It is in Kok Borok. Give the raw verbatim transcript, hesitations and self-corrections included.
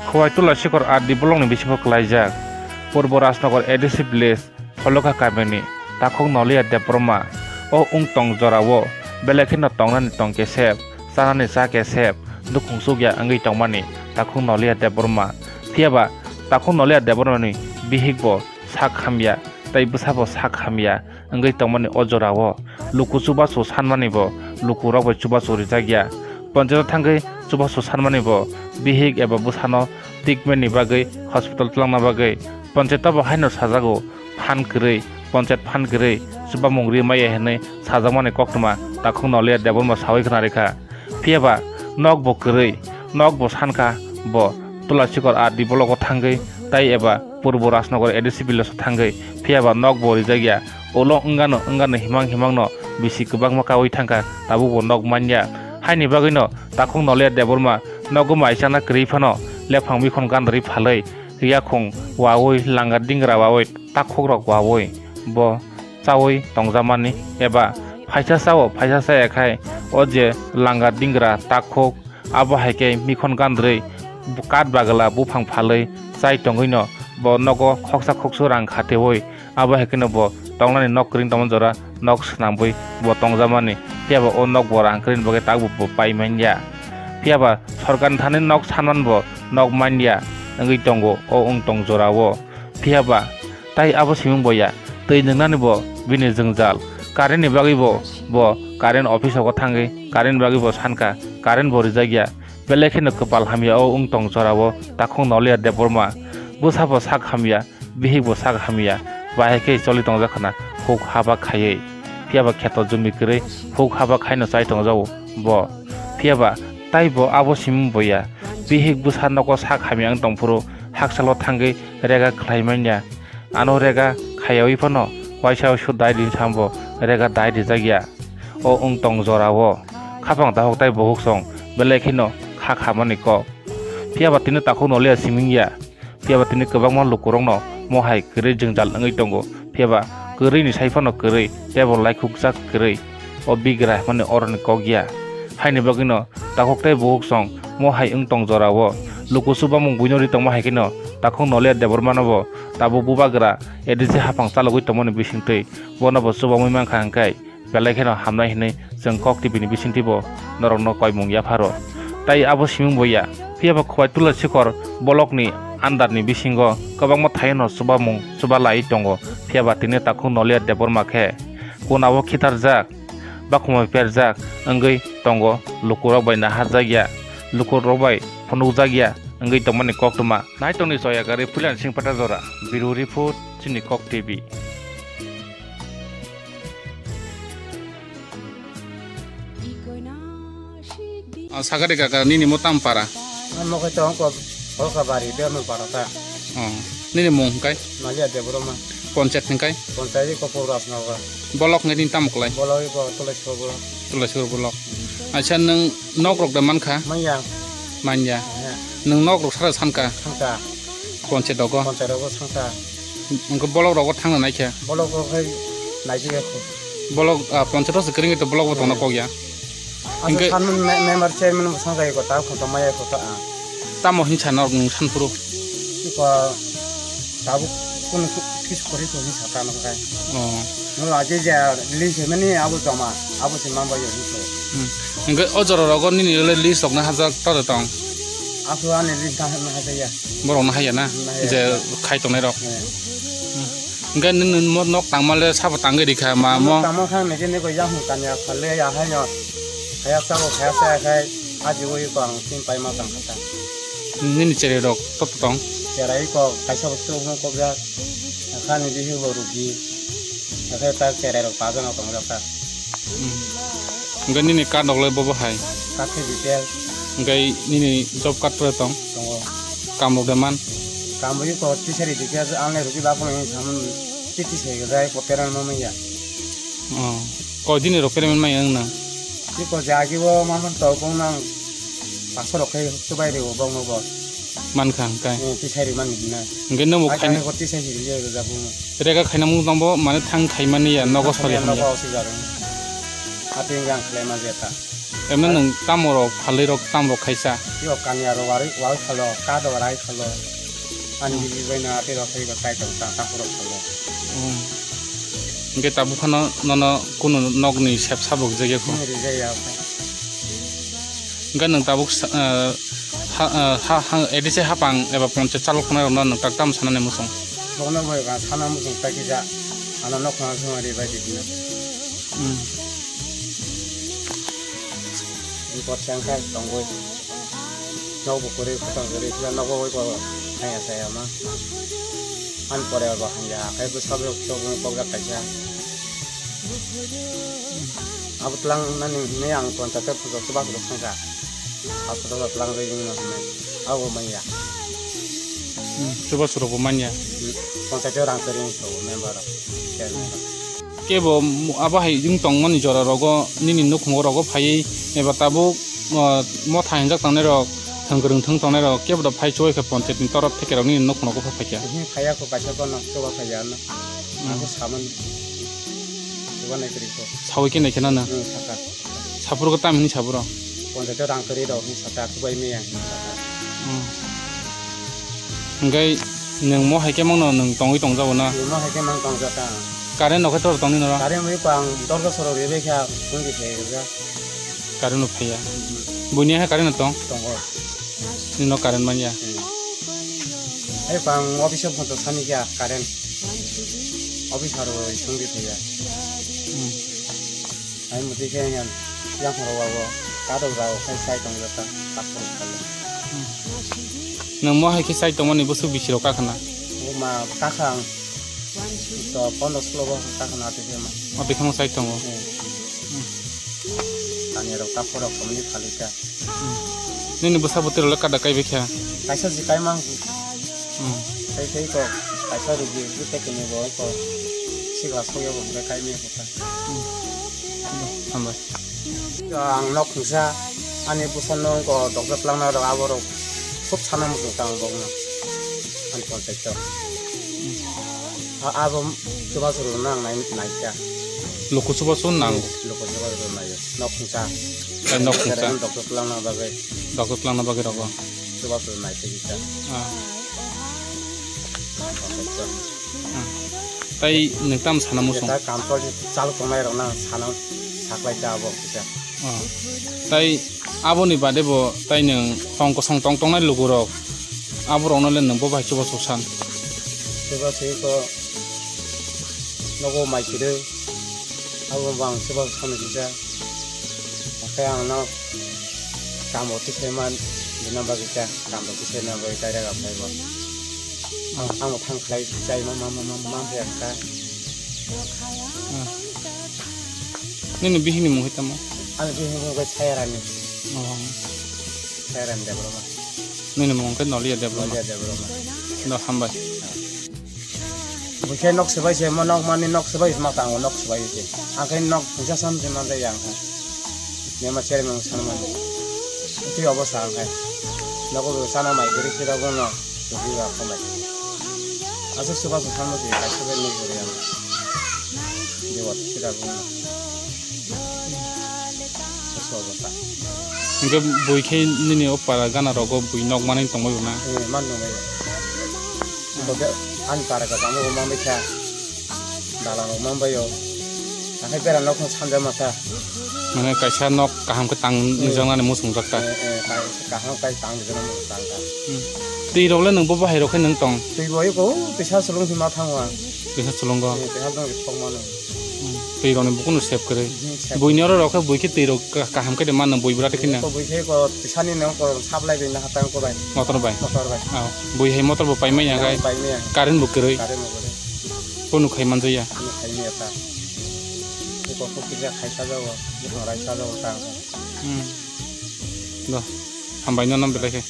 Khowai Tulasikhor R D block ni bisingo kwlaijak Purbo Rajnagar A D C village Pholokha kamini takhuk Noliya Debbarma o wng tong jorao belai kheno tongnani tong kesep, chanani cha kesep, nukhung chukya wngwi tongmani takhuk Noliya Debbarma. Phiyaba takhuk Noliya Debbarmani bihik bo sak hamya tei bwsa bo sak hamya wngwi tongmani o jorao luku chubachu sanmani bo lukurok bai chubachu rijak ya. Ponchayato thangwi chubachu sanmani bo bihik eba bwsano treatment ni bagwi hospital twlangna bagwi ponchayat bo haino sajago phan kwrwi, ponchayat phan kwrwi chubamung ri maya hinwi sajakmani koktwma takhuk Noliya Debbarma sawi khna rikha. Phiyaba nok bo kwrwi, nok bo sankha bo Tulasikhor R D block o thangwi tai eba Purbo Rajnagar A D C village o thangwi, phiyaba nok bo rijak ya. Ulo wngano wngano himang himangno bisi kwbangma kaui thangkha, tabuk bo nok manya. Haini bagwino takhuk Noliya Debbarma nogo mai chana kwrwi phano lephang mikhon gandari phalwi, yakhung waui, langa dingra waui, takhukrok waui bo chaui tongjakmani eba phaisa chao, phaisa chaya khai o je langa dingra takhuk, abo hai khe mikhon gandrwi kat bagla buphang phalwi chai tongwino bo nogo khoksa khoksu rang khateui, abo hai kheno bo tongnani nok kwrwng tongma jora nok swnambwi bo tongjakmani. Phiyaba o nok bo rang kwrwini bagwi tabuk bo pai manya. Phiyaba sorkarni thani nok sanman bo nok manya wngwi tongo o wng tong jorao. Phiyaba tai abo simung bo ya, twi nwngnani bo bini jwngjal. Current ni bagwi bo, bo current office o thangwi current ni bagwi bo sankha, current bo rijak ya. Belai kheno kwpal hamya o wng tong jorao takhuk Noliya Debbarma. Bwsa bo sak hamya, bihik bo sak hamya, bahai khe choli tongjak khna huk haba khaiwi. Phiyaba kheto jumi kwrwi huk haba khaino chai tongjago bo. Phiyaba tai bo abo simung bo ya, bihik bwsa nogo sak hamya wng tongphuru haksalo thangwi rega khlai manya. Ano rega khaiyaui phano waisa waisa dai rini sambo rega dai rijak ya. O wng tong jorao khaphang dahok tai bohuk song belai kheno kha khamani kok. Phiyaba tini takhuk Noliya siming ya. Phiyaba tini kwbangma lukurokno mohai kwrwi jwngjal wngwi tongo. Phiyaba kwrwini sai phano kwrwi tei bo laikhukjak kwrwi. O bigra hwnmani oroni kok ya. Haini bagwino takhuk tei bukhuk song mohai wng tong jorao. Luku chubamung buino ri tongma hai kheno takhuk Noliya Debbarmano bo tabuk bubagra A D C haphang chalogwi tongmani bisingtwi bono bo chubamwi mankha hwnkhe belai kheno hamnai hinwi chwng Kok T V ni bisingtwi bo norokno koimung yapharo. Tai abo siming bo ya, phiyaba Khowai Tulasikhor block ni under ni bisingo kwbangma thaino chubamung chuba lai tongo, phiyaba tini takhuk Noliya Debbarma khe kunao khitarjak, bakhumui perjak wngwi tongo, lukurok bai naharjak ya, lukurok bai phunukjak ya wngwi tongmani koktwma. Naitongni choya gari puilani singpata jora, Bureau Report, chini Kok T V. Ah, sakari kaka, nini mo tam para? Amo khe tong ko, Holka bari, Bermul para ta. Oh, nini mung hwnkhe? Noliya Debbarma. Ponchayat hwnkhe? Ponchayat ko Purbo Rajnagar. Bolok hwnkhe nini tamo kwlai? Bolok ko Tulasikhor bolok. Tulasikhor bolok. Acha, nwng nok rok da mankha? Manya. Manya. He. Nwng nok rok sara sanka? Sanka. Ponchayat rogo? Ponchayat rogo sanka. Hwnkhe bolok rogo thangna naikha? Bolok rok hai naikha ya kho. Bolok, ah, ponchayat rok se kwrwngwi to bolok bo tongna kok ya. Aswk hwnkhe sanmung me-, member chairman bo sanjai ko ta photo maya ko ta, ah. Tamo hin sana nwng sanphuru? Iko tabuk kunu su-, kis kori ko hin sata no kai. Oh. No aje ja list mani abo joma, abo se mamba yo hin so. Hmm. Hwnkhe o jora rogo nini le list rok na hajak ta tong? Aswk ani list na hajak ya. Borok na haya na? Na haya. Je khai tongnai rok. Eh. Hmm. Hwnkhe nini mo nok tangma le sabo tangwi rikha ma mo? Tamo khang nege nego yahung tanya phale ya haino. Khaya sabo khaya sa khai aji ui ko ang tin pai ma tang kha ta. Nini cherai rok to to tong? Cherai ko kaisa bo to mo ko ja. Khani bihi bo rugi. Khai ta cherai rok pa jana tong ja ta. Hmm. Hwnkhe nini card rok le bobo hai? Card khe B P L. Hwnkhe nini job card pore tong? Tongo. Kam rok de man? Kam rok ko tisari dikhe ang le rugi ba phone ni saman ti tisari ga jai ko peran ma manya. Oh. Koi dini rok payment mai ang nang? Ti ko jagi bo ma man to bong nang. Paso rok khe chubai de bong no bo. Man kha hwnkhe? Eh, tisari man ni na. Hwnkhe nang bo khaina ko tisari ri ga bo. Rega khaina mung tong bo mane thang khai mani ya nogo sori ya, hamya. Nogo sori ya. Ati hwnkhe ang khlai ma je ta. Emno nwng tamo rok phalwi rok tam rok khaisa? Yo kanya rok warwi, warwi phalo, ka do rai phalo. Ani Hmm. bibi bai na ati rok phai ko tai tong ta, ta phuro phalo. Hmm. Hingke tabuk phano nono kunu nokni sep sabuk jagya kho? Hmm, rijak ya kho. Hingke nwng tabuk sa-, eh, ha, eh, ha, ha, A D C hapang eba ponchayat chalok khna rokno nwng tak tam sanani muchung? Bono bai ba sana muchung ta kisa. Ano nok khna sung ari bai di dino. Hmm. Bipot se wngkha tongwi. Nokbo kwrwi khotang kwrwi khe nokbo oi bo hanya saya ma. Ani pore bo hanya khe bwsa bo kok kok jak kaisa. Abo tlang nani hinwi ang ponchayat o pujo chubachu rok thangkha. Hospital o tlang rwi wngno hinwi. Abo manya. Hmm, chubachu rok bo manya. Ponchayat o rang kwrwi wngkha member rok, chairman rok. Kebo mu-, abo hai wng tongmani jora rogo nini nukhungo rogo phaiwi eba tabuk, uh, motha hinjak tongnai rok, thwng kwrwng thwng tongnai rok kebo da phai chuwi khe ponchayat ni torop theke rok nini nukhungo phai kha. Hini phaiya ko kaisa bono chuba phaiya no. Hmm. Ako samani. Chuba nai kwrwi ko. Sawi khe nai khe nana. Hmm, saka. Saphuru ko tam hini saphuru. Ponchayat o rang kwrwi rok hini saka, kubai meyang hini saka. Hmm. Hingke nwng mo hai khe mangno nwng tongwi tongjago na? Mo hai khe mang tongjak ang. Current no khe tor tongni noro? Current wi pang dorga soro rebe kha, phone di se rega. Current no phaiya. Buini hai current no tong? Tongo. Nino current manya? Hmm. Hai pang office o photo sani kha current. Office haro sung di phaiya. Hmm. Hai muti khe yang, yang horo wago, kadok rago khai sai tong jata, tak tong kale. Nwng mo hai khe sai tongmani bwswk bisi rok kakhna? O ma kakhang, to pondro solo bo kakhna ati khe ma. O bikhang sai tongo. Hmm. Hmm. Tani rok tak rok komni phalika. Hmm. Nini bwsa bwtwi rok le kada kai bikha? Kaisa si kai mang. Hmm. Kai kai ko, kaisa rugi, rugi kini bo ko. Sigla sogya bo kai mi ko. Hmm. Hambai. Ang nok khungsa, ani bwsano wngkha doktor twlangna rok, abo rok khub sana muchung tang bokno. Ani contact o. A-, abo chubachu rok nang nai, naikha. Luku chubachu nang. Luku chubachu rok nai. Nok khungsa. Ai nok khungsa. Doktor twlangna bagwi. Doktor twlangna bagwi rogo. Chubachu rok naikha kisa. Ah. Contact o. Hmm. Tai nwng tam sana muchung? Jeta kam choli chal tongnai rok na sana saklai ta abo kisa. Oh. Tai aboni bade bo tai nwng tong kosong tong tongnai lukurok aborokno le nwng bo bai chubachu san? Chubachu ko nogo mai chirwi abo bang chubachu san kisa. Khe ang no kam rok tisai man, bini bagwi khe kam rok tisai man bagwi tai rega phai bo. Ang, ang thang khlai chai ma, ma, ma, ma, ma, phai ang kha. Hmm. Nini bihikni mung hai tamo? Ani bihikni mung khe Sayarani. Oh. Sayarani Debbarma. Nini mung khe Nolia Debbarma. Nolia Debbarma. No, hambai. Buikhe nok swbai se, mo nok mani nok swbai ma tango, nok swbai se. Angkhe nok puisa sam se manjak ya angkhe. Nema chairman san mani. Twi obo sa angkhe. Nogo bo sana mai guri sira bono. Twi ba khamai. Aswk swba swkang no twi kaisa bai nuk guri ang. Dewat sira bono. Aswk obo sa. Hingke bui khe nini o para gana rogo bui nok manwi tongbai bo na? Eh, man tongbai. Bo khe ani para ka tamo bo manbai kha. Dalan rok manbai o. Akhai bera nok no sanja masa. Mane kaisa nok kaham khe tang nijak nani muchungjak ta. Eh, eh, kai-, kaham kai tang nijak nani muchungjak ta. Hmm. Twi rok le nwng bo bahai rok khe nwng tong? Twi bo eko, twi sa sulung si ma thango ang. Twi sa sulung go? Eh, twi sa sulung si thok mano. Hmm. Twi rok ni bukuno sep kwrwi. Hmm, sep. Buini oro rok khe bui khe twi rok ka-, kaham khe de mano bui bwrati khe na. Eko bui khe eko twi sani nwng ko supply bai na hatang ko bai. Motor bai? Motor bai. Oh, bui hai motor bo pai manya gai. Pai manya. Current bo kwrwi. Current bo kwrwi. Kunu khai manjaya. Kunu khai manya ta. Eko ko kisa khai sajago, bwkhang rai sajago ta. Hmm. Do, hambai no, no belai khe.